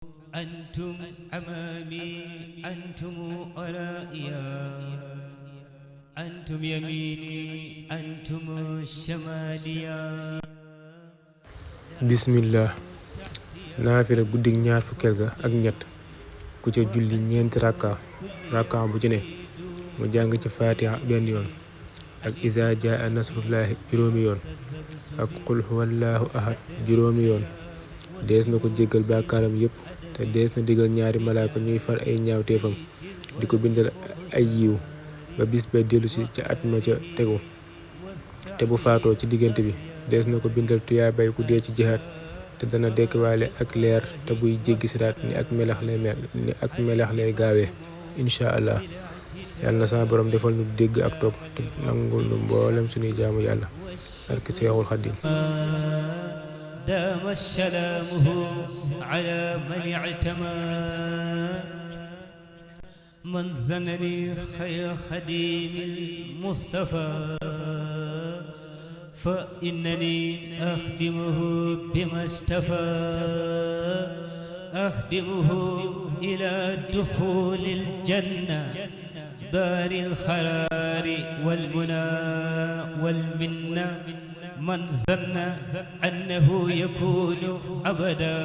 أنتم أمامي أنتم ورائيا أنتم يميني أنتم شماليا bismillah naafila guddig ñaar fukkeel ga ak ñett ku ca julli ñeenti rakka bu ci ne mu jàng ci fatiha benn yoon ak iza jaa nasrullahi juróomi yoon ak qul huwallahu ahad juróomi yoon dees na ko jéggal bàkkaaram yépp te dees na digal ñaari malaaka ñuy far ay ñaawteefam di ko bindal ay yiw ba bis ba dellusi ca at ma ca tegu te bu faatoo ci diggante bi dees na ko bindal tuyaabay ku dee ci jihaad te dana dekkiwaale ak leer te buy jéggi siraat ni ak melax lay gaawee incha allah. yàlla na sama borom defal nu dégg ak topp te nangul nu mboolem suñuy jaamu yàlla barke Seexul Xadiim. دام سلامه على من اعتمى من زنني خير خديم المصطفى فإنني أخدمه بما اشتفى أخدمه إلى دخول الجنة دار الخيار والمنى والمنة من ظن أنه يكون أبدا